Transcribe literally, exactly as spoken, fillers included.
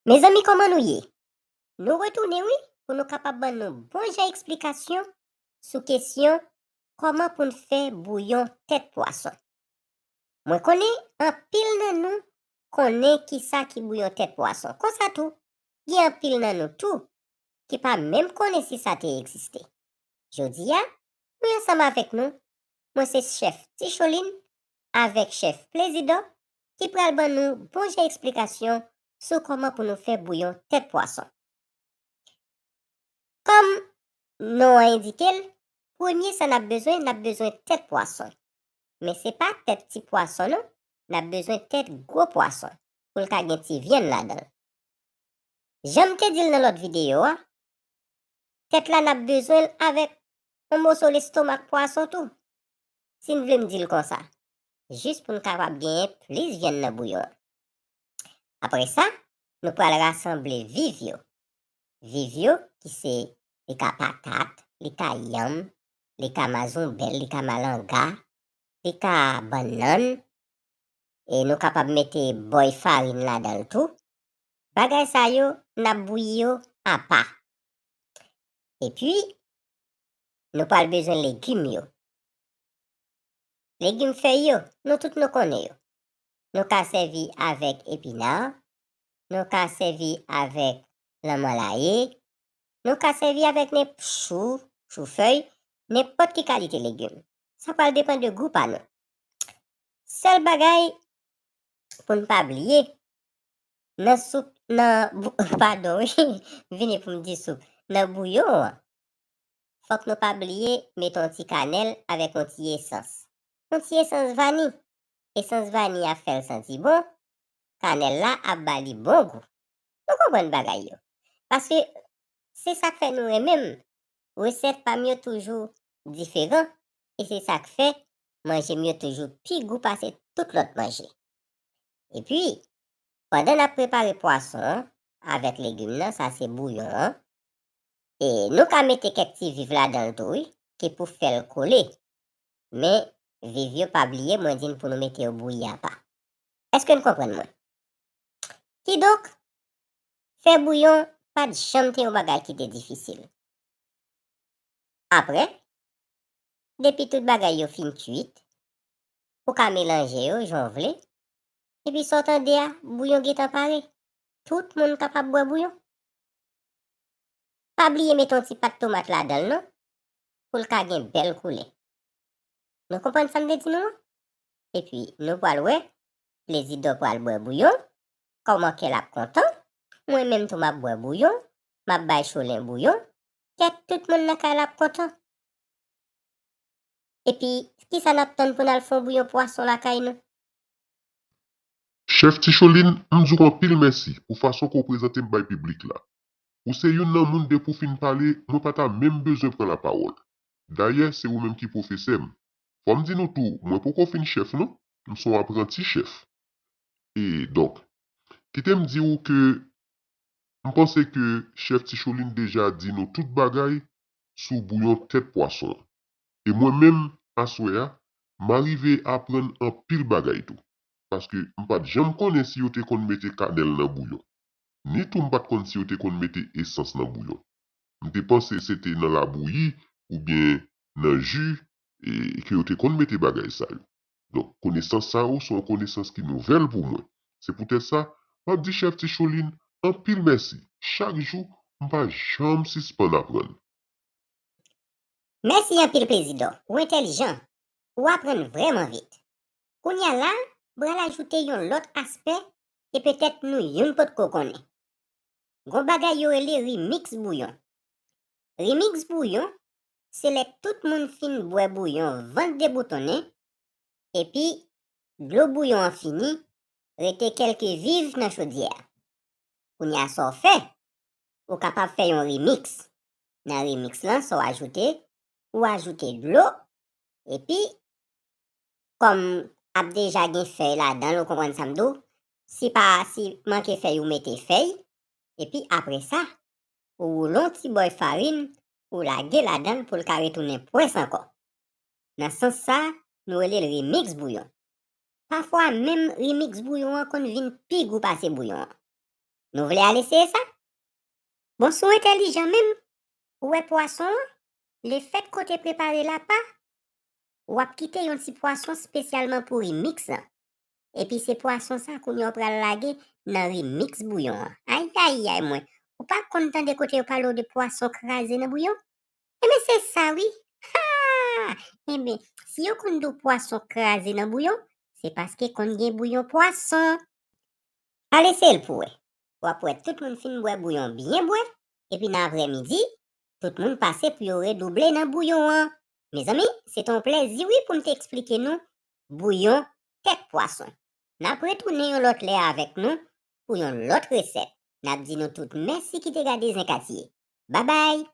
Mezanmi, kòman nou ye? Nou retounen, wi, pou nou kapab ban nou bon jan eksplikasyon sou kesyon kòman pou n fè bouyon tèt pwason. Mwen konnen anpil nan nou konnen kisa ki bouyon tèt pwason. Konsa tou, gen anpil nan nou tou ki pa menm konnen si sa te egziste. Jodi a, wi, ansanm avèk nou, mwen se chèf Ticholin avèk chèf Plezidò ki pral ban nou bon jan eksplikasyon sou kòman pou nou fè bouyon tèt pwason. Kòm non an endike l, premye sa n ap bezwen, n ap bezwen tèt pwason. Men se pa tèt ti pwason non, n ap bezwen tèt gwo pwason pou l ka gen ti vyann ladan l. Jan m te di l nan lòt videyo a, tèt la n ap bezwen l avèk yon moso lestomak pwason tou, si n vle m di l konsa, jis pou n kapab genyen plis vyann nan bouyon an. Apre sa, nou pral rasanble viv yo. Viv yo ki se, li ka patat, li ka yanm, li ka mazonbèl, li ka malanga, li ka bannann, e nou kapab mete bòy farin ladan l tou. Bagay sa yo, n ap bouyi yo apa. Epi, nou pral bezwen legim yo. Legim fèy yo, nou tout nou konnen yo. Nou ka sèvi avèk epina, nou ka sèvi avèk lanmanlaye, nou ka sèvi avèk nen chou, chou fèy, nenpòt ki kalite legim. Sa pral depann de gou pa nou. Sèl bagay pou n pa bliye, nan soup, nan bou-, padon, wi, vini pou m di soup, nan bouyon an, fòk nou pa bliye mete yon ti kanèl avèk yon ti esans. Yon ti esans vani. Esans vani a fè l santi bon, kanèl la ap ba li bon gou. Nou konprann bagay yo. Paske se sa k fè nou renmen m. Resèt pa m yo toujou diferan, e se sa k fè manje m yo toujou pi gou pase tout lòt manje. Epi, pandan n ap prepare pwason an avèk legim nan, sa se bouyon an, e nou ka mete kèk ti viv ladan l tou, wi, ki pou fè l kole. Men, viv yo pa bliye, mwen di n pou nou mete yo bouyi apa. Èske n konprann mwen? Kidonk, fè bouyon pa t janm te yon bagay ki te difisil. Apre, depi tout bagay yo fin kuit, ou ka melanje yo jan w vle, epi sa w tande a, bouyon gentan pare. Tout moun kapab bwè bouyon. Pa bliye mete yon ti pat tomat ladan l non, pou l ka gen bèl koulè. Nou konprann sa m te di nou an? Epi, nou pral wè, Plezidò pral bwè bouyon, kòman kè l ap kontan, mwen menm tou m ap bwè bouyon, m ap bay Cholen bouyon, kè tout moun nan kay la ap kontan. Epi, kisa n ap tann pou n al fè yon bouyon pwason lakay nou? Chèf Ticholin, m di w anpil mèsi pou fason ke w prezante m bay piblik la. Ou se youn nan moun depi w fin pale, mwen pa ta menm bezwen pran lapawòl. Dayè, se ou menm ki pwofesè m. Fò m di nou tou, mwen poko fin chèf non, m se yon apranti chèf. E donk, kite m di w ke m panse ke chèf Ticholin deja di nou tout bagay sou bouyon tèt pwason an. E mwen menm, aswè a, m arive aprann anpil bagay tou. Paske m pa t janm konnen si yo te konn mete kanèl nan bouyon. Ni tou m pa t konn si yo te konn mete esans nan bouyon. M te panse se te nan labouyi oubyen nan ji e, ke yo te konn mete bagay sa yo. Donk, konesans sa yo se yon konesans ki nouvèl pou mwen. Se poutèt sa, m ap di chèf Ticholin anpil mèsi. Chak jou, m pa janm sispann aprann. Mèsi anpil, Plezidò. Ou entèlijan. Ou aprann vrèman vit. Kounye a la, m pral ajoute yon lòt aspè ke petèt nou youn potko konnen. Gon bagay yo rele remix bouyon. Remix bouyon, se lè tout moun fin bwè bouyon vant deboutonnen, epi dlo bouyon an fini, rete kèlke viv nan chodyè a. Kounye a sa w fè? Ou kapab fè yon remix. Nan remix lan, sa w ajoute, ou ajoute dlo, epi kòm ap deja gen fèy ladan l, ou konprann sa m di w? Si pa, si manke fèy, ou mete fèy, epi apre sa, ou woule yon ti bòy farin, ou lage ladan l pou l ka retounen pwès ankò. Nan sans sa, nou rele l remix bouyon. Pafwa menm remix bouyon an konn vin pi gou pase bouyon an. Nou vle al eseye sa? Bon, si w entèlijan menm, ou wè pwason an, lefèt ke w te prepare l apa, w ap kite yon ti pwason espesyalman pou remix lan. Epi se pwason sa kounye a w pral lage nan remix bouyon an. Ayayay mwen, ou pa konn tande kote yo pale w de pwason kraze nan bouyon? Enben se sa wi. Ha! Enben, si yo konn di w pwason kraze nan bouyon, se paske konn gen bouyon pwason. Al eseye l pou w wè. W ap wè tout moun fin bwè bouyon byen bwè, epi nan aprèmidi, tout moun pase pou yo redouble nan bouyon an. Mezanmi, se te yon plèzi wi pou m te eksplike nou bouyon tèt pwason. N ap retounen yon lòt lè avèk nou pou yon lòt resèt. N ap di nou tout mèsi ki te gade Zen Katye. Babay!